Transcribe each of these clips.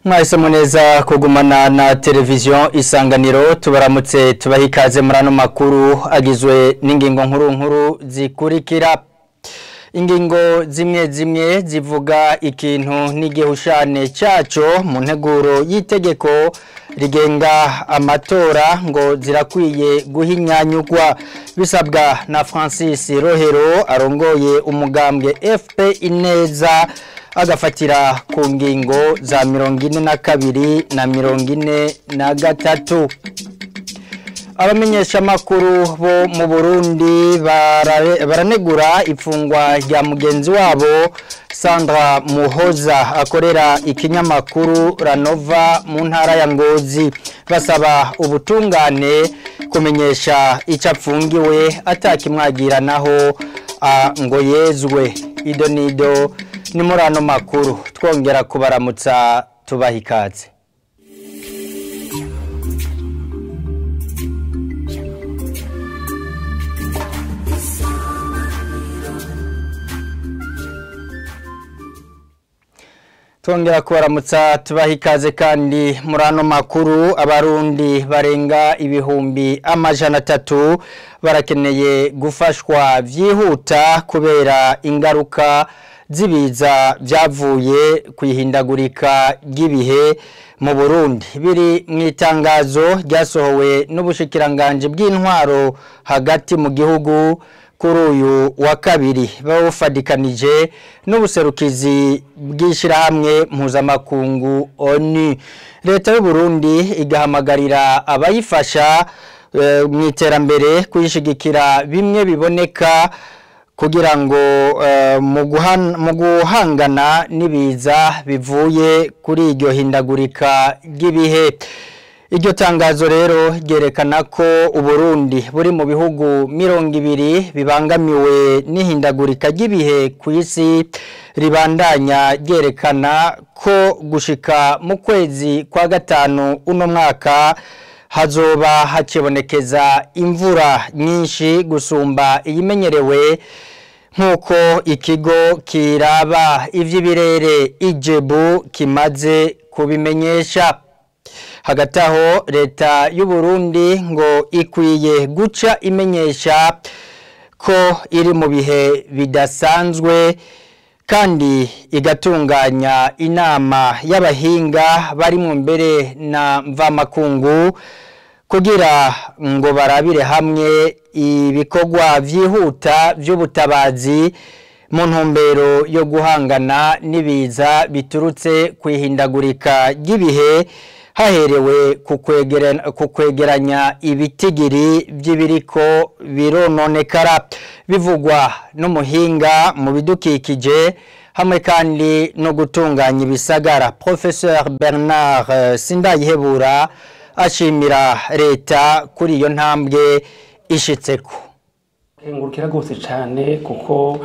Mwahisemo neza kugumana na televiziyo Isanganiro, tubaramutse tubaha ikaze muri ano makuru agizwe n'ingingo nkuru nkuru zikurikira. Ingingo zimwe zimwe zivuga ikintu n'igihushane cyaco mu nteguro y'itegeko rigenga amatora ngo zirakwiye guhinyanyurwa, bisabwa na Francis Rohero arongoye umugambwe FP Ineza, agafatira ku ngingo za 42 na 43. Abamenyesha makuru bo mu Burundi baranegura ifungwa rya mugenzi wabo Sandra Muhoza akorera ikinyamakuru Ranova mu ntara ya Ngozi, basaba ubutungane kumenyesha icapfungiwe atakimwagira naho ngo yezwe. Idonido ni muri ano makuru, twongera kubaramutsa tubaha ikaze. Twongera kubaramutsa tubaha ikaze kandi muri ano makuru. Abarundi barenga 300,000 barakeneye gufashwa vyihuta kubera ingaruka z'ibiza byavuye kwihindagurika ry'ibihe mu Burundi. Biri mu itangazo ryasohowe n'ubushikiranganje bw'intwaro hagati mu gihugu kuri uyu wa kabiri, bawufadikanije n'ubuserukizi bw'ishirahamwe mpuzamakungu ONU. Leta y'u Burundi igahamagarira abayifasha mu iterambere kuyishigikira bimwe biboneka kugira ngo mu guhangana n'ibiza bivuye kuri iryo hindagurika ry'ibihe. Iryo tangazo rero ryerekana ko Uburundi buri mu bihugu 20 bibangamiwe n'ihindagurika ry'ibihe ku isi, ribandanya ryerekana ko gushika mu kwezi kwa gatanu uno mwaka hazoba hakibonekeza imvura nyinshi gusumba iyimenyerewe, nk'uko ikigo kiraba ivy'ibirere Ijebu kimaze kubimenyesha. Hagati aho leta y'u Burundi ngo ikwiye guca imenyesha ko iri mu bihe bidasanzwe, kandi igatunganya inama y'abahinga bari mu mbere na mvamakungu kugira ngo barabire hamwe ibikorwa vyihuta vy'ubutabazi mu ntumbero yo guhangana n'ibiza biturutse kwihindagurika ry'ibihe, haherewe ku kwegeranya ibitigiri by'ibiriko birononekara, bivugwa n'umuhinga mu bidukikije hamwe kandi no gutunganya ibisagara Professeur Bernard Sindayihebura, ashimira leta kuri iyo ntambwe ishitseko. Ngurukira gose cyane kuko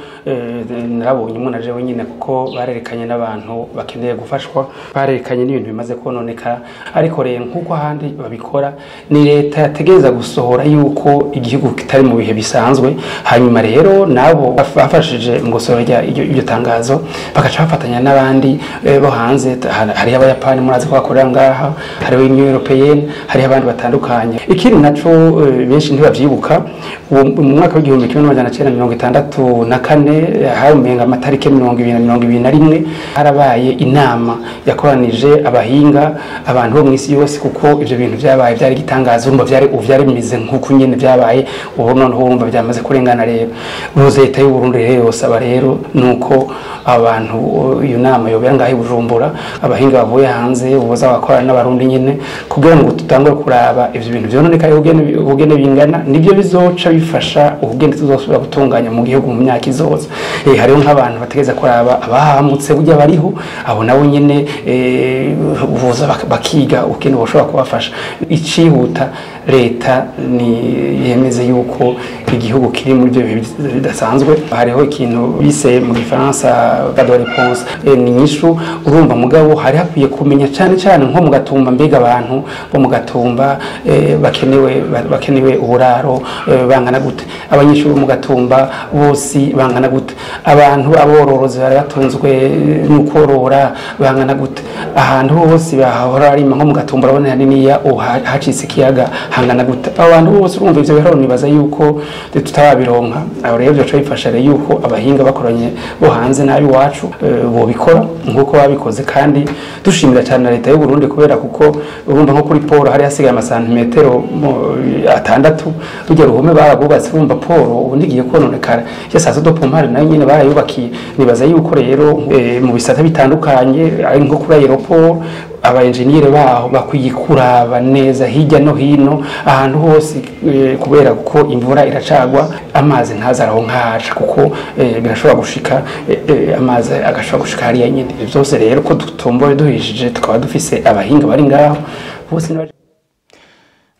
narabonye umuntu aje wenyine, kuko barerekanye n'abantu bakeneye gufashwa, barerekanye n'ibintu bimaze kononekara. Ariko rero nkuko ahandi babikora, ni leta yategereza gusohora yuko igihugu kitari mu bihe bisanzwe, hanyuma rero nabo bafashije mu gusohora iryo tangazo bakaca bafatanya n'abandi bo hanze. Hari abayapani murazi ko bakorera ngaha, hari Union Européenne, hari abandi batandukanye. Ikindi naco benshi ntibavyibuka, mu mwaka 1964 hari amatariki 20 na 21 harabaye inama yakoranije abahinga, abantu bo mw'isi yose, kuko ivyo bintu byabaye byari gitangaza, urumva byari bimeze nkuko nyene byabaye ubu noneho urumva byamaze kurengana. Rero leta y'u Burundi rero yosaba rero nuko abantu iyo nama yobera ngaho i Bujumbura, abahinga bavuye hanze uboza bakorana n'abarundi nyene kugira ngo tutangure kuraba ivyo bintu vyononekaye ubugene bingana, nibyo bizoca bifasha ubugene tuzosubira gutunganya mu gihugu mu myaka izoza. Hariho nk'abantu bategeza kuraba abahamutse burya bariho, abo nabo nyene ubuza bakiga ukene boshobora kubafasha. Icihuta Leta ni yemeze yuko igihugu kiri muri byo bidasanzwe. Hariho ikintu bise mu Gifaransa de réponse, ni nyishu. Urumva mugabo hari hakwiye kumenya cyane cyane nko mu Gatumba, mbega abantu bo mu Gatumba bakenewe uburaro bangana gute, abanyeshuri mu Gatumba bose bangana gute, abantu abororozi bari batunzwe no korora bangana gute, ahantu hose bahora ari nko mu Gatumba urabona niniya hacitse ikiyaga hangana gute, abantu bose. Urumva ivyo biharuro nibaza yuko tutababironka. Aho rero byoca bifasha rero yuko abahinga bakoranye bo hanze nabi wacu bobikora nkuko babikoze. Kandi dushimira cyane leta y'u Burundi kubera kuko urumva nko kuri poro hari hasigaye amasantimetero 6 rujya ruhome baragubatse, urumva poro ubundi giye kononekara. Ya station de pompage nayo nyine barayubakiye. Nibaza yuko rero mu bisata bitandukanye ari nko kuri aéroport aba engineer baho bakwiye kuraba neza hirya no hino ahantu hose, kubera ko imvura iracagwa amazi ntazaraho nkaca, kuko birashobora gushika amazi agashobora gushika hariya nyine. Byose rero ko dutomboye duhishije tukaba dufise abahinga bari ngaho bose.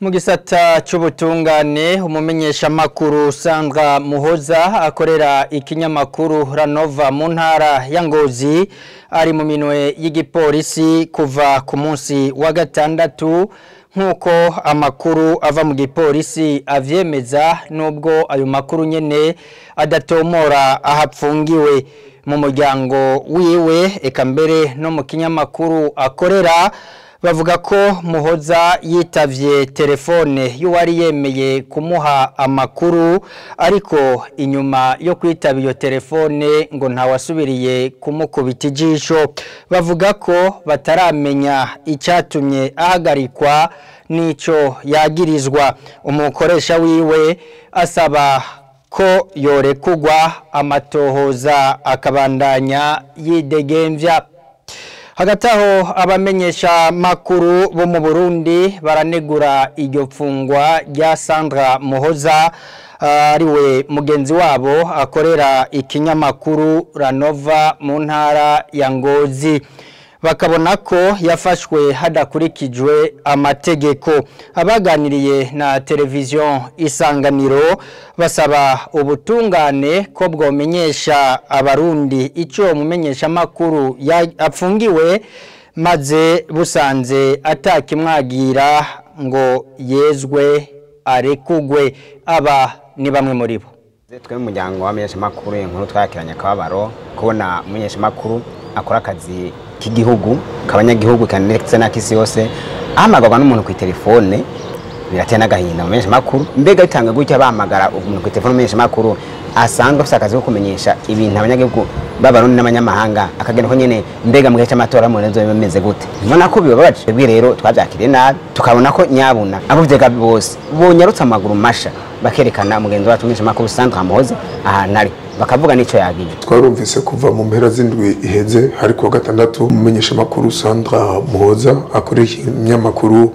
Mu gisata c'ubutungane, umumenyeshamakuru Sandra Muhoza akorera ikinyamakuru Ranova mu ntara ya Ngozi ari mu minwe y'igipolisi kuva ku munsi wa gatandatu, nk'uko amakuru ava mu gipolisi avyemeza, nubwo ayo makuru nyene adatomora ahapfungiwe. Mu muryango wiwe eka mbere no mu kinyamakuru akorera bavuga ko Muhoza yitavye telefone y'uwari yemeye kumuha amakuru, ariko inyuma yo kwitaba iyo telefone ngo ntawasubiriye kumukubita ijisho. Bavuga ko bataramenya icyatumye ahagarikwa n'ico yagirizwa. Umukoresha wiwe asaba ko yorekugwa amatohoza akabandanya yidegemvya. Hagati aho abamenyesha makuru bo mu Burundi baranegura iryo pfungwa rya Sandra Muhoza ariwe mugenzi wabo akorera ikinyamakuru Ranova mu ntara ya Ngozi, bakabona ko yafashwe hadakurikijwe amategeko. Abaganiriye na televiziyo Isanganiro basaba ubutungane ko bwomenyesha abarundi icyo mumenyesha makuru apfungiwe, maze busanze atakimwagira ngo yezwe arekugwe. Aba ni bamwe muri bo. Twe mu muryango w'abamenyesha makuru inkuru twakiranye akababaro kubona umumenyesha makuru akora akazi k'igihugu kabanyagihugu ndetse n'akisi yose ahamagarwa n'umuntu ku telefone, birateye n'agahinda. Umumenyesha makuru mbega bitanga gutya bahamagara umuntu ku telefone, umumenyesha makuru asanzwe afite akazi ko kumenyesha ibintu abanyagihugu b'abarundi n'abanyamahanga, akagenda ko nyene mbega mu gihe cy'amatora mu nzo bimeze gute. Mbona ko bibabaje. Twebwe rero twabyakiriye nabi, tukabona ko nyabuna abo vyega bose bonyarutse amaguru masha bakerekana mugenzi wacu umumenyesha makuru Sandra Muhoza ahantu ari, bakavuga nico yagiye. Twarumvise kuva mu mpera z'indwi iheze hari kuwa gatandatu umumenyesha makuru Sandra Muhoza akorera ikinyamakuru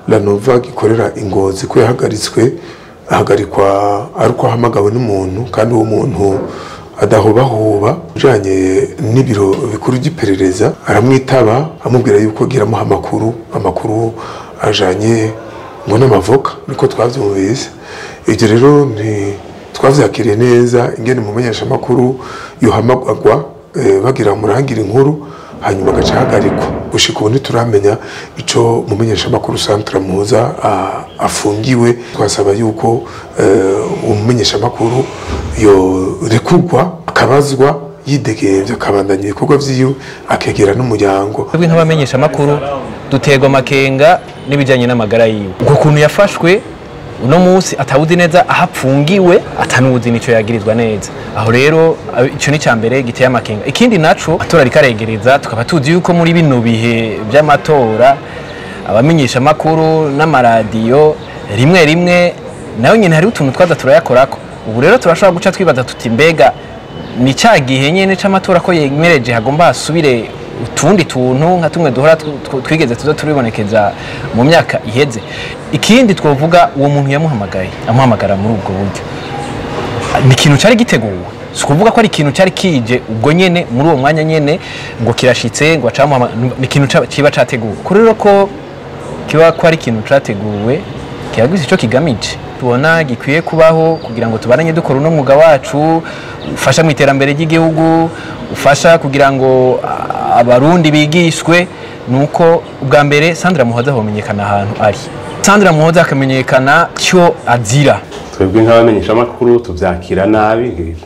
Ranova gikorera Ingozi ko yahagaritswe, ahagarikwa ariko ahamagawe n'umuntu, kandi uwo muntu adahobahoba ujanye n'ibiro bikuru by'iperereza aramwitaba amubwira yuko giramuha amakuru ajanye ngo n'amavoka, niko twavyumvise. Ibyo rero nti twavyakiriye neza ingene umumenyesha makuru yohamagagwa bagira murangira inkuru hanyuma agaca ahagarikwa. Gushika ubu ntituramenya ico umumenyesha makuru Sandra Muhoza afungiwe. Twasaba yuko umumenyesha makuru yorekugwa akabazwa yidegemvya, akabandanya ibikorwa vyiwe, akegera n'umuryango. Twebwe nk'abamenyesha makuru duterwa amakenga n'ibijanye n'amagara yiwe, uko kuntu yafashwe uno munsi atawuzi neza ahapfungiwe, atanuzi nico yagirizwa neza. Aho rero ico ni cambere giteye amakenga. Ikindi naco atora rikaregereza, tukaba tuzi yuko muri bino bihe by'amatora abamenyesha makuru n'amaradiyo rimwe rimwe nayo nyene hari utuntu twaza turayakorako. Ubu rero turashobora guca twibaza tuti mbega ni ca gihe nyene c'amatora ko yemereje hagomba hasubire utundi tuntu nka tumwe duhora twigeze tuza turibonekeza mu myaka iheze. Ikindi twovuga, uwo muntu yamuhamagaye amuhamagara muri ubwo buryo ni ikintu cari giteguwe, si ukuvuga ko ari ikintu cari kije ubwo nyene muri uwo mwanya nyene ngo kirashitse ngo acamuhamagara, ni ikintu kiba categuwe. Kuri rero ko kiba ko ari ikintu categuwe, Kiragwise ico kigamije tubona gikwiye kubaho kugira ngo tubaranye dukora uno mwuga wacu ufasha mu iterambere ry'igihugu, ufasha kugira ngo abarundi bigishwe. Nuko ubwa mbere Sandra Muhoza homenyekana ahantu ari, Sandra Muhoza akamenyekana cyo azira. Twebwe nk'abamenyesha makuru tuvyakira nabi,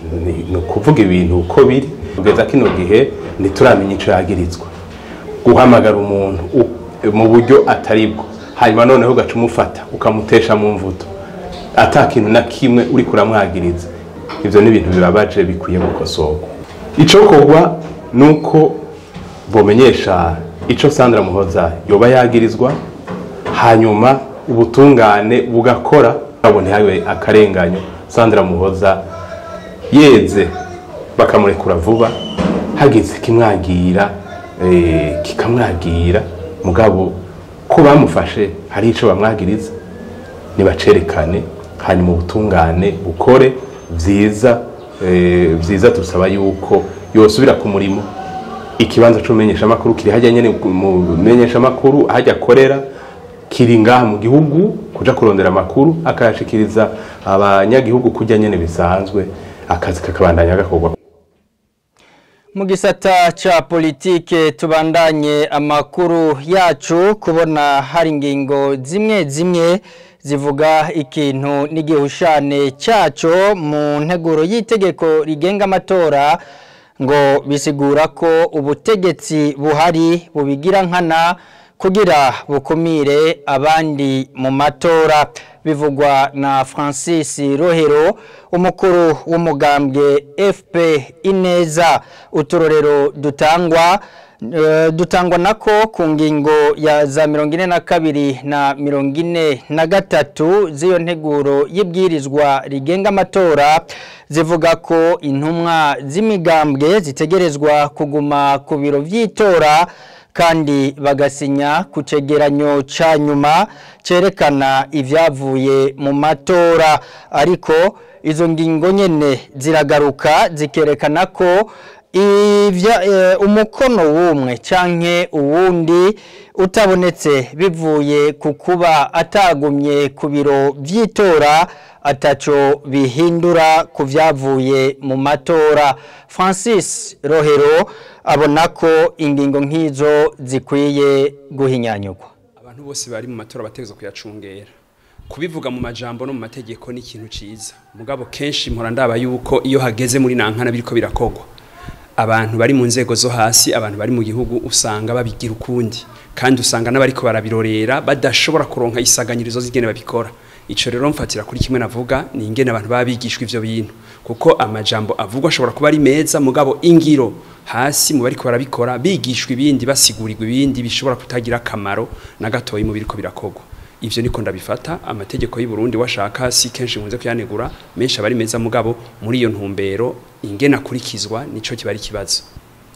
ni ukuvuga ibintu uko biri. Kugeza kino gihe ntituramenya ico yagirizwa. Guhamagara umuntu mu buryo ataribwo, hanyuma noneho ugaca umufata ukamutesha mu mvuto ata kintu na kimwe uri kuramwagiriza, ivyo ni ibintu bibabaje bikwiye gukosorwa. Icokorwa nuko bomenyesha ico Sandra Muhoza yoba yagirizwa, hanyuma ubutungane bugakora babone hawe akarenganyo. Sandra Muhoza yeze bakamurekura vuba, hagize kimwagira kikamwagira, mugabo ko bamufashe hari ico bamwagiriza nibacerekane, hanyuma ubutungane bukore vyiza. Vyiza tusaba yuko yosubira ku murimo. Ikibanza c'umenyesha makuru kiri hajya nyene mu menyesha makuru hajya akorera, kiri ngaha mu gihugu, kuja kurondera amakuru akayashikiriza abanyagihugu kujya nyene bisanzwe, akazi kakabandanya gakorwa. Mu gisata ca politike tubandanye amakuru yacu, kubona hari ingingo zimwe zimwe zivuga ikintu n'igihushane cyaco mu nteguro y'itegeko rigenga amatora, ngo bisigura ko ubutegetsi buhari bubigira nkana kugira bukumire abandi mu matora. Bivugwa na Francis Rohero, umukuru w'umugambwe FP Ineza. Uturorero dutangwa nako ku ngingo ya za 42 na 43 z'iyo nteguro y'ibwirizwa rigenga amatora, zivuga ko intumwa z'imigambwe zitegerezwa kuguma ku biro vy'itora kandi bagasinya ku cegeranyo ca nyuma cerekana ivyavuye mu matora. Ariko izo ngingo nyene ziragaruka zikerekana ko umukono w'umwe canke uwundi utabonetse bivuye ku kuba atagumye ku biro vy'itora ataco bihindura ku vyavuye mu matora. Francis Rohero abona ko ingingo nk'izo zikwiye guhinyanyurwa. Abantu bose bari mu matora bategerezwa kuyacungera. Kubivuga mu majambo no mu mategeko ni ikintu ciza, mugabo kenshi mpora ndaba yuko iyo hageze muri nankana biriko birakogwa, abantu bari mu nzego zo hasi, abantu bari mu gihugu usanga babigira ukundi, kandi usanga n'abariko barabirorera badashobora kuronka isaganyirizo z'ingene babikora. Ico rero mfatira kuri kimwe navuga ni ingene abantu babigishwa ivyo bintu, kuko amajambo avugwa ashobora kuba ari meza, mugabo ingiro hasi mu bariko barabikora bigishwa ibindi, basigurirwa ibindi bishobora kutagira akamaro na gatoyi mu biriko birakogwa. Ivyo niko ndabifata. Amategeko y'u Burundi washaka si kenshi nkunze kuyanegura, menshi abari meza, mugabo muri iyo ntumbero ingena kurikizwa nico kibari kibazo.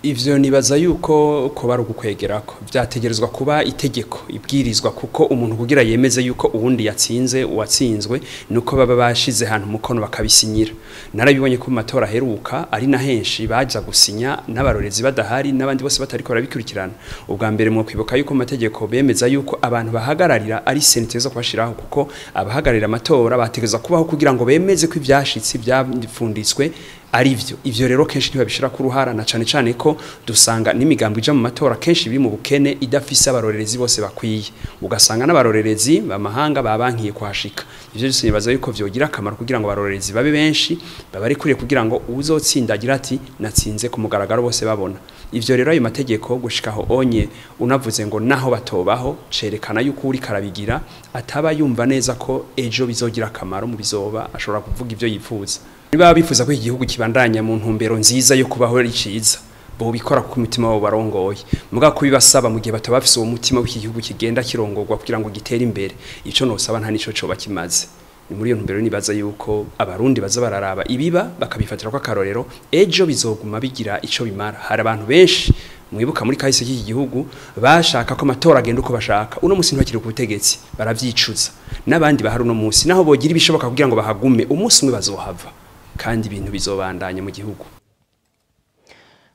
Ivyo nibaza yuko ko bari ugukwegerako, vyategerezwa kuba itegeko ibwirizwa, kuko umuntu kugira yemeze yuko uwundi yatsinze uwatsinzwe nuko baba bashize ahantu umukono bakabisinyira. Narabibonye ko mu matora aheruka ari na henshi baja gusinya n'abarorezi badahari n'abandi bose batariko barabikurikirana. Ubwa mbere mu kwibuka yuko mu mategeko bemeza yuko abantu bahagararira ari senete zo kubashiraho, kuko abahagararira amatora bategerezwa kubaho kugira ngo bemeze ko ivyashitse byafunditswe ari vyo. Ivyo rero kenshi ntibabishira ku ruhara, na cane cane ko dusanga n'imigambo ija mu matora kenshi biri mu bukene, idafise abarorerezi bose bakwiye, ugasanga n'abarorerezi b'amahanga babankiye kuhashika. Ivyo byose nibaza yuko vyogira akamaro kugira ngo abarorerezi babe benshi babari kuriye, kugira ngo uzotsinda agira ati natsinze ku mugaragaro bose babona. Ivyo rero ayo mategeko gushikaho onye unavuze ngo naho batobaho, cerekana yuko uri karabigira ataba yumva neza ko ejo bizogira akamaro mu bizoba, ashobora kuvuga ivyo yifuza. Niba bifuza ko igihugu kibandanya mu ntumbero nziza yo kubaho ari ciza, bo bikora ku mutima wabo barongoye, mugabo kubibasaba mu gihe batabafise uwo mutima w'iki gihugu kigenda kirongorwa kugira ngo gitere imbere, ico nosaba nta nico coba kimaze. Ni muri iyo ntumbero nibaza yuko abarundi baza bararaba ibiba bakabifatira ko akarorero, ejo bizoguma bigira ico bimara. Hari abantu benshi mwibuka muri kahise k'iki gihugu bashaka ko amatora agenda uko bashaka, uno musi ntibakiri ku butegetsi baravyicuza, n'abandi bahari uno musi naho bogira ibishoboka kugira ngo bahagume, umunsi umwe bazohava kandi ibintu bizobandanya mu gihugu.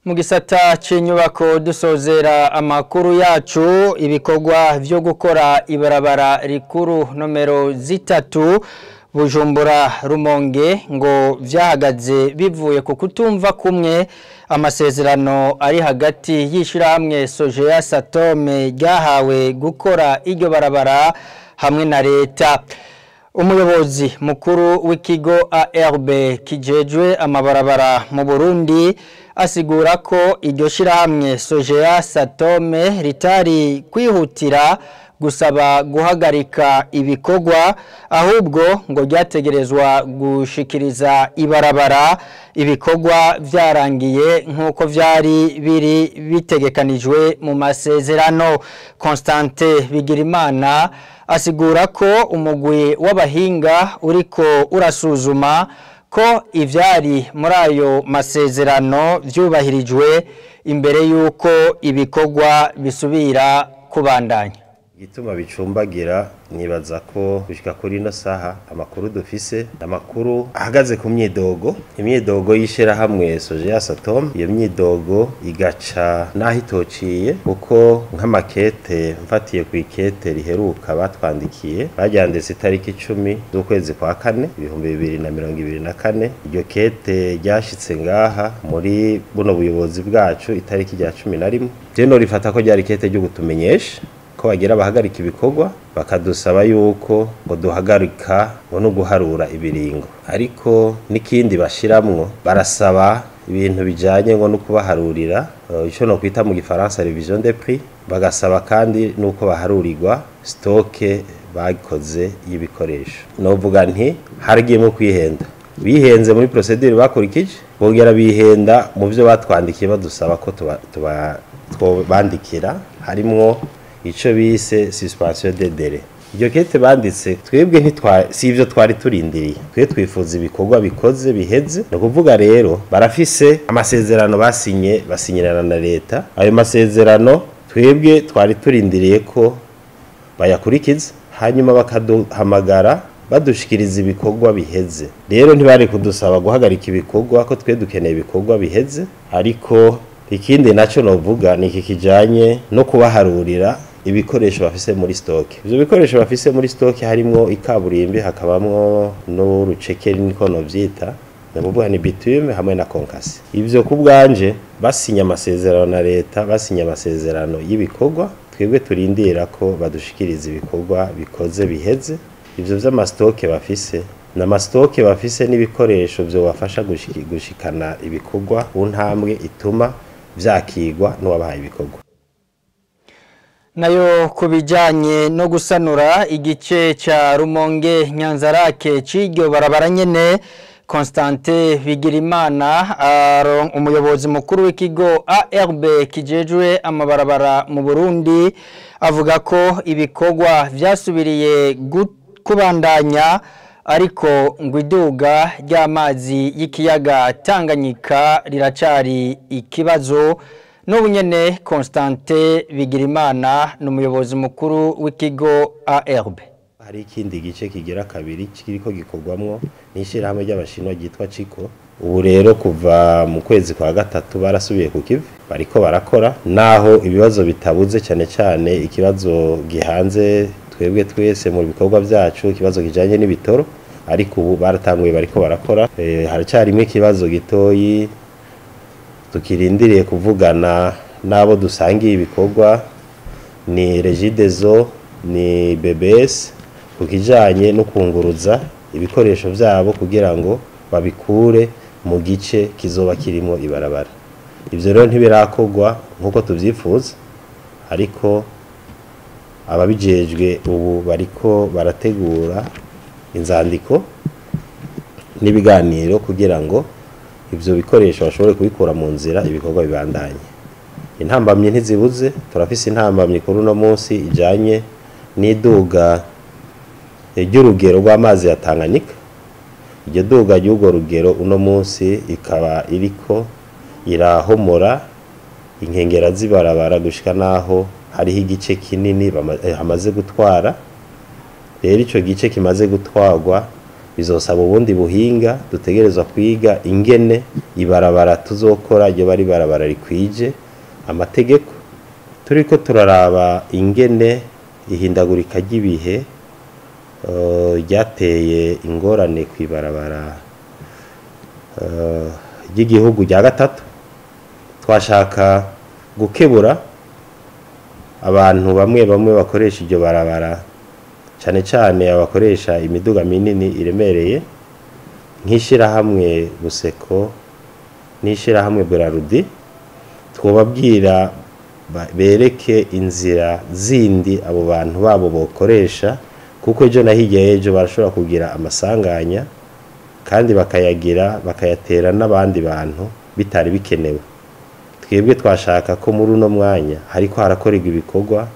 Mu gisata c'inyubako dusozera amakuru yacu, ibikorwa vyo gukora ibarabara rikuru nomero 3 Bujumbura Rumonge ngo vyahagaze bivuye ku kutumva kumwe amasezerano ari hagati y'ishirahamwe Sogea Satome ryahawe gukora iryo barabara hamwe na leta. Umuyobozi mukuru w'ikigo ARB kijejwe amabarabara mu Burundi asigura ko iryo shirahamwe Sogea Satome ritari kwihutira gusaba guhagarika ibikorwa, ahubwo ngo ryategerezwa gushikiriza ibarabara ibikorwa vyarangiye nk'uko vyari biri bitegekanijwe mu masezerano. Constante Bigirimana asigura ko umugwi w'abahinga uriko urasuzuma ko ivyari muri ayo masezerano vyubahirijwe imbere y'uko ibikorwa bisubira kubandanya. Igituma bicumbagira nibaza ko gushika kuri ino saha amakuru dufise amakuru ahagaze ku myidogo, imyidogo yishera hamwe Sogea Satom. Iyo myidogo igaca naho itociye, kuko nk'amakete mfatiye ku ikete riheruka batwandikiye baryanditse itariki 10 z'ukwezi kwa kane 2024. Iryo kete ryashitse ngaha muri buno buyobozi bwacu itariki rya 11. Jeno rifata ko ryari kete ryo gutumenyesha ko bagira bahagarika ibikorwa, bakadusaba yuko ngo duhagarika ngo no guharura ibiringo. Ariko n'ikindi bashiramwo barasaba ibintu bijanye ngo no kubaharurira ico no kwita mu gifaransa revision des prix, bagasaba kandi nuko baharurirwa stoke bakoze y'ibikoresho. Novuga nti harigiyemo kwihenda, bihenze muri procedure bakurikije, bongera bihenda mu byo batwandikiye badusaba ko tuba twobandikira, harimwo ico bise suspension de délai. Iryo kete banditse twebwe ntitwa si ivyo twari turindiriye, twe twifuza ibikorwa bikoze biheze. No kuvuga rero barafise amasezerano basinye basinyirana na leta. Ayo masezerano twebwe twari turindiriye ko bayakurikiza, hanyuma bakaduhamagara badushikiriza ibikorwa biheze. Rero ntibari kudusaba guhagarika ibikorwa ko twe dukeneye ibikorwa biheze. Ariko ikindi naco novuga ni iki kijanye no kubaharurira ibikoresho bafise muri stock. Ivyo bikoresho bafise muri stock harimwo ikaburimbi, hakabamwo n'urucekeri niko novyita, ndavuga ni bitume hamwe na konkasi. Ivyo kubwanje basinya amasezerano na leta, basinya amasezerano y'ibikorwa, twebwe turindira ko badushikiriza ibikorwa bikoze biheze. Ivyo vy'amastoke bafise na mastoke bafise n'ibikoresho byo bafasha gushikana ibikorwa ku ntambwe ituma vyakigwa n'uwabahaye ibikorwa. Nayo kubijanye no gusanura igice ca Rumonge Nyanzarake c'iryo barabara nyene, Constante Bigirimana umuyobozi mukuru w'ikigo ARB kijejwe amabarabara mu Burundi avuga ko ibikorwa vyasubiriye kubandanya, ariko ngo iduga ry'amazi y'ikiyaga Tanganyika riracari ikibazo. N'ubu nyene Constante Bigirimana n'umuyobozi mukuru w'ikigo ARB. Hari ikindi gice kigira kabiri kiriko gikorwamwo n'ishirahamwe ry'abashinwa ryitwa Chico. Ubu rero kuva mu kwezi kwa gatatu barasubiye ku kivi bariko barakora, naho ibibazo bitabuze, cyane cyane ikibazo gihanze twebwe twese mu bikorwa byacu, ikibazo kijanye n'ibitoro. Ariko ubu baratanguye bariko barakora. Haracarimo ikibazo gitoyi tukirindiriye kuvugana n'abo dusangiye ibikorwa, ni Regideso ni BBS, kukijanye no kunguruza ibikoresho byabo kugira ngo babikure mu gice kizoba kirimo ibarabara. Ivyo rero ntibirakorwa nkuko tuvyifuza, ariko ababijejwe ubu bariko barategura inzandiko n'ibiganiro kugira ngo ivyo bikoresho bashobore kubikura mu nzira ibikorwa bibandanye. Intambamye ntizibuze, turafise intambamye kuri uno munsi ijanye n'iduga ry'urugero rw'amazi ya Tanganyika. Iryo duga ry'urwo rugero uno munsi ikaba iriko irahomora inkengera z'ibarabara gushika naho hariho igice kinini hamaze gutwara. Rero ico gice kimaze gutwarwa Bizosaba ubundi buhinga, dutegerezwa kwiga ingene ibarabara tuzokora ryo bari barabara rikwije amategeko. Turiko turaraba ingene ihindagurika ry'ibihe ryateye ingorane kw'ibarabara ry'igihugu rya gatatu. Twashaka gukebura abantu bamwe bamwe bakoresha iryo barabara, cyane cyane abakoresha imiduga minini iremereye nk'ishyirahamwe Buseko n'ishyirahamwe Burarudi. Twobabwira bereke inzira zindi abo bantu babo bokoresha, kuko ejo na hirya y'ejo barashobora kugira amasanganya kandi bakayagira bakayatera n'abandi bantu bitari bikenewe. Twebwe twashaka ko muri uno mwanya hariko harakorerwa ibikorwa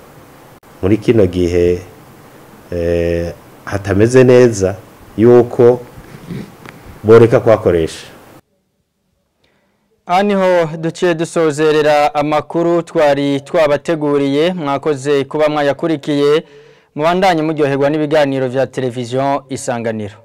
muri kino gihe hatameze neza, yuko boreka kuhakoresha. Aha niho duciye dusozerera amakuru twari twabateguriye. Mwakoze kuba mwayakurikiye, mubandanye muryoherwa n'ibiganiro vya televiziyo Isanganiro.